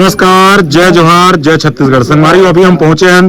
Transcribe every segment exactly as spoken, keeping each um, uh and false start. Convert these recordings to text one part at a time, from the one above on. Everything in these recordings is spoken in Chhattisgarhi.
नमस्कार, जय जोहार, जय छत्तीसगढ़। संगवारी, अभी हम पहुंचे हैं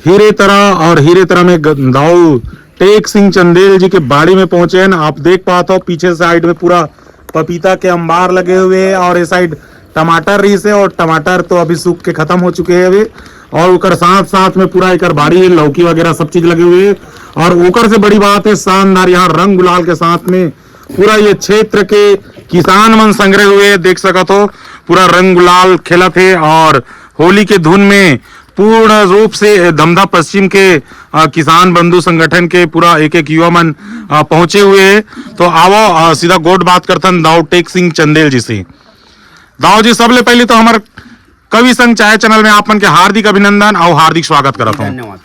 हीरे तरा और हीरे तरा में ग-, दाऊ टेक सिंह चंदेल जी के बाड़ी में पहुंचे हैं। आप देख पात हो पीछे साइड में पूरा पपीता के अंबार लगे हुए हैं और ये साइड टमाटर रहिस हे और टमाटर तो अभी सूख के खत्म हो चुके हैं अभी। और ओकर साथ साथ में पूरा एकर बाड़ी है, लौकी वगैरह सब चीज लगे हुए हैं। और ओकर से बड़ी बात है, शानदार यहाँ रंग गुलाल के साथ में पूरा ये क्षेत्र के किसान मन संग्रह हुए हैं। देख सकत हो, पूरा रंग गुलाल खेलत हे और होली के धुन में पूर्ण रूप से धमधा पश्चिम के, अ, किसान बंधु संगठन के पूरा एक एक युवा मन, अ, पहुंचे हुए हैं। तो आवो, अ, सीधा गोठ बात करथन दाऊ टेक सिंह चंदेल जी से। दाऊ जी, सबले पहले तो हमर कवि संग चाय चैनल में आप मन के हार्दिक अभिनंदन और हार्दिक स्वागत करत हूँ। धन्यवाद।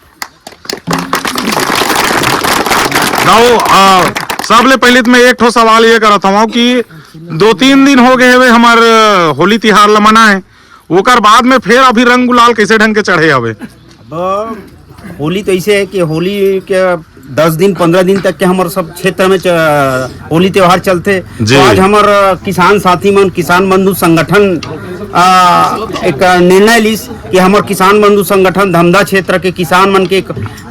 दाऊ, अ, सबले पहले तो मैं एक ठो सवाल ये करत हूँ कि दो तीन दिन हो गए हुए हमर होली तिहार ल मनाए, ओकर बाद में फिर अभी रंग गुलाल कैसे ढंग के चढ़े हवे? अब होली तो ऐसे है कि होली के दस दिन, पन्द्रह दिन तक के हमर सब क्षेत्र में च-, होली त्योहार चलथे। जी। तो आज हमर किसान साथी मन, किसान बंधु संगठन, आ, एक निर्णय लिस कि हमर किसान बंधु संगठन धमधा क्षेत्र के किसान मन के,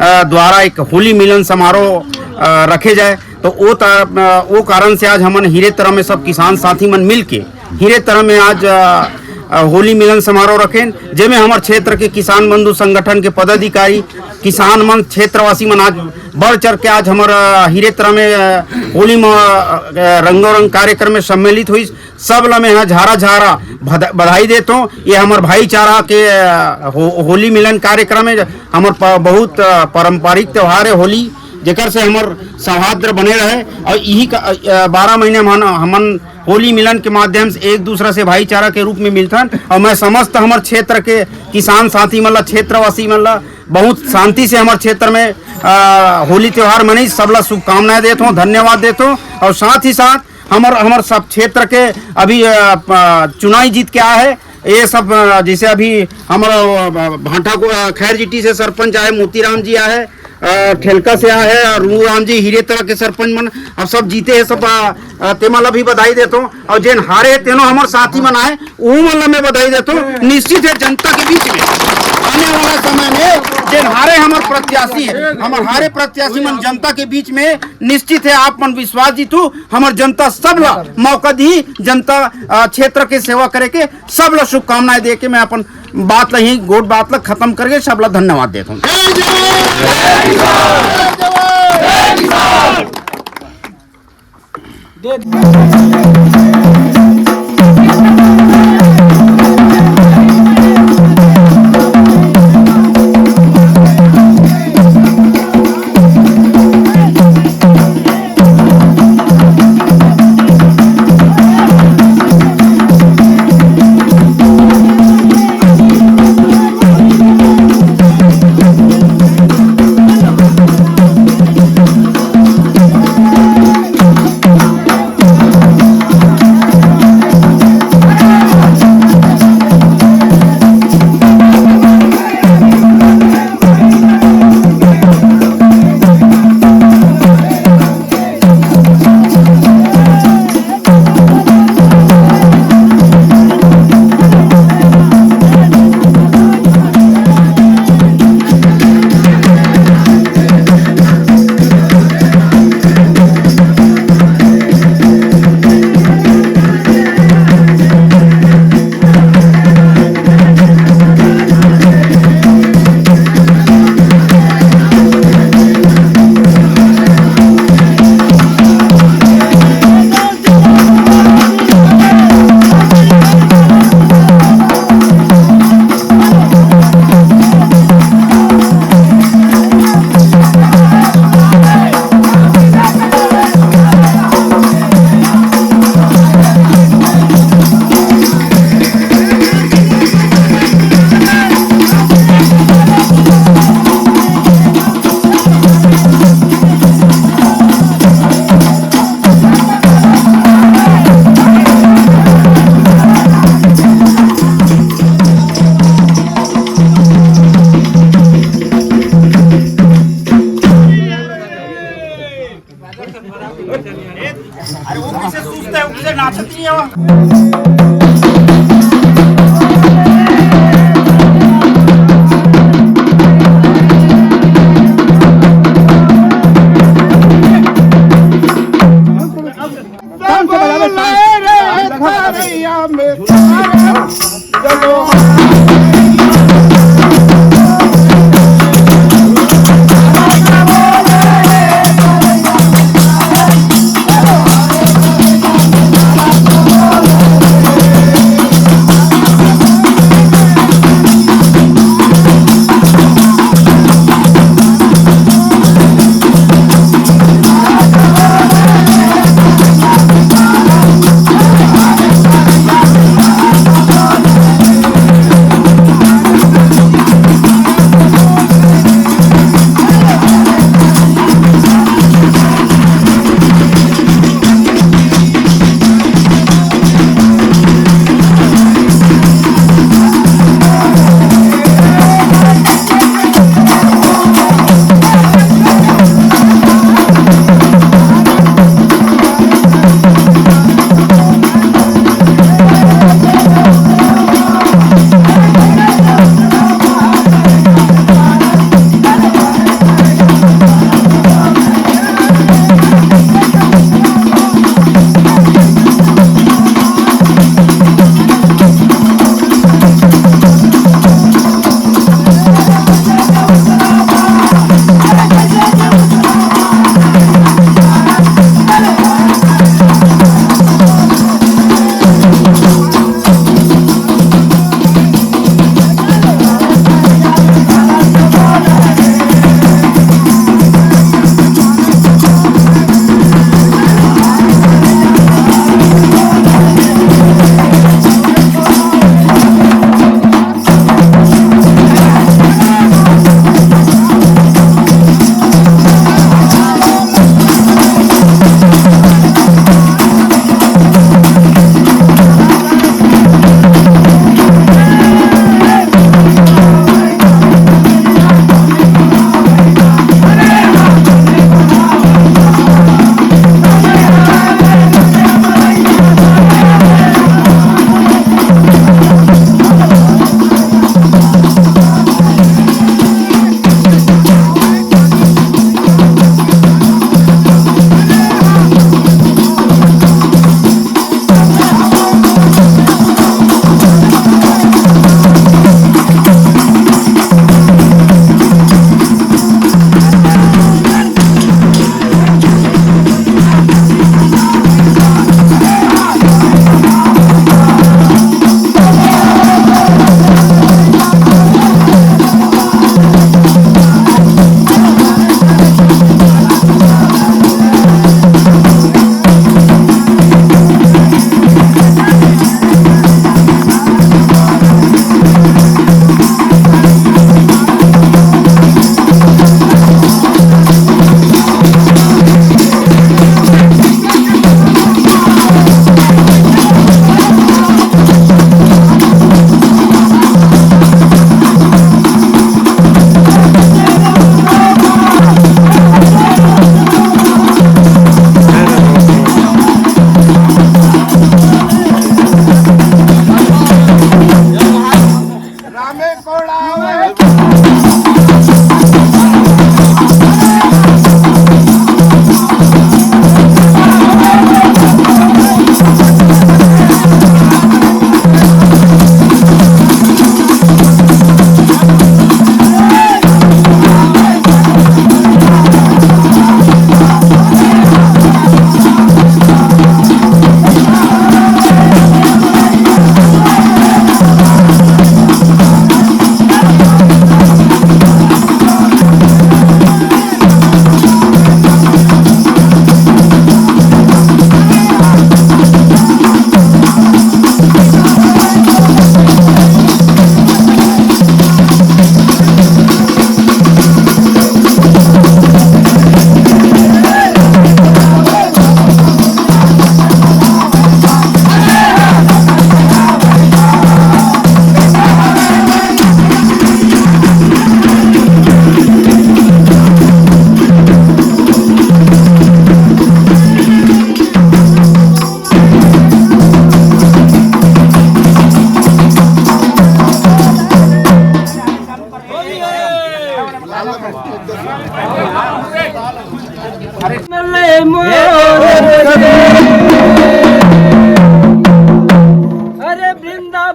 आ, द्वारा एक होली मिलन समारोह, आ, रखे जाए। तो वो त-, वो कारण से आज हमन हीरे तरा में सब किसान साथी मन मिल के हीरे तरा में आज, अ, अ, होली मिलन समारोह रखेन, जेमे हमर क्षेत्र के किसान बंधु संगठन के पदाधिकारी, किसान मन, क्षेत्रवासी मन आज बढ़ चढ़ के आज हमर, अ, हीरे तरा में, अ, होली म-, अ, रंगोरंग कार्यक्रम में सम्मिलित हुई। सब ला मैं यहाँ झारा झारा बधा-, बधाई देत हूँ। ये हमर भाईचारा के, अ, हो-, होली मिलन कार्यक्रम है, हमर प-, बहुत, अ, पारंपरिक त्योहार है होली, जेकर से हमर सौहार्द बने रहे और यही का, अ, बारह महीने में हमन, हमन होली मिलन के माध्यम से एक दूसरा से भाईचारा के रूप में मिलथन। और मैं समस्त हमर क्षेत्र के किसान साथी मन ला, क्षेत्रवासी मन ला बहुत शांति से हमर क्षेत्र में, अ, होली त्योहार मनई, सबला शुभकामनाएं देत हूँ, धन्यवाद देत हूँ। और साथ ही साथ हमर, हमर सब क्षेत्र के अभी, अ, प-, चुनाई जीत के आए है, ये सब, अ, जैसे अभी हमर, अ, भांटा को, अ, खैर जीटी से सरपंच आए, मोतीराम जी आए, अ, ठेलका से आए है, और रूराम जी हीरे तरा के सरपंच मन अब सब जीते हैं सब, अ, अ, तेमन ला भी बधाई देत हूँ। और जेन हारे हे तेनो हमर साथी मन आए, उमन ला मैं बधाई देत हूँ। निश्चित है जनता के बीच में आने वाला समय में जेन हारे हमर प्रत्याशी है, हमर हारे प्रत्याशी मन जनता के बीच में निश्चित है। आप मन विश्वास जीतू, हमर जनता सब ला मौका दी, जनता, अ, क्षेत्र के सेवा करे के। सब ला शुभकामनाएं दे के मैं अपन बात ला ही, गोठ बात ला खत्म करके सब ला धन्यवाद देत हूँ।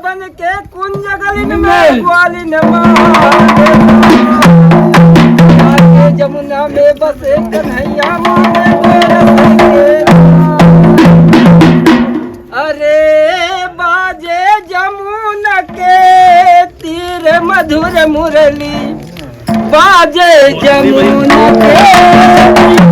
के कुंज गलिन में ग्वालिन मारे। आगे जमुना में बसे कन्हैया माने गोरख के। अरे बाजे जमुना के तीर मधुर मुरली, बाजे जमुना के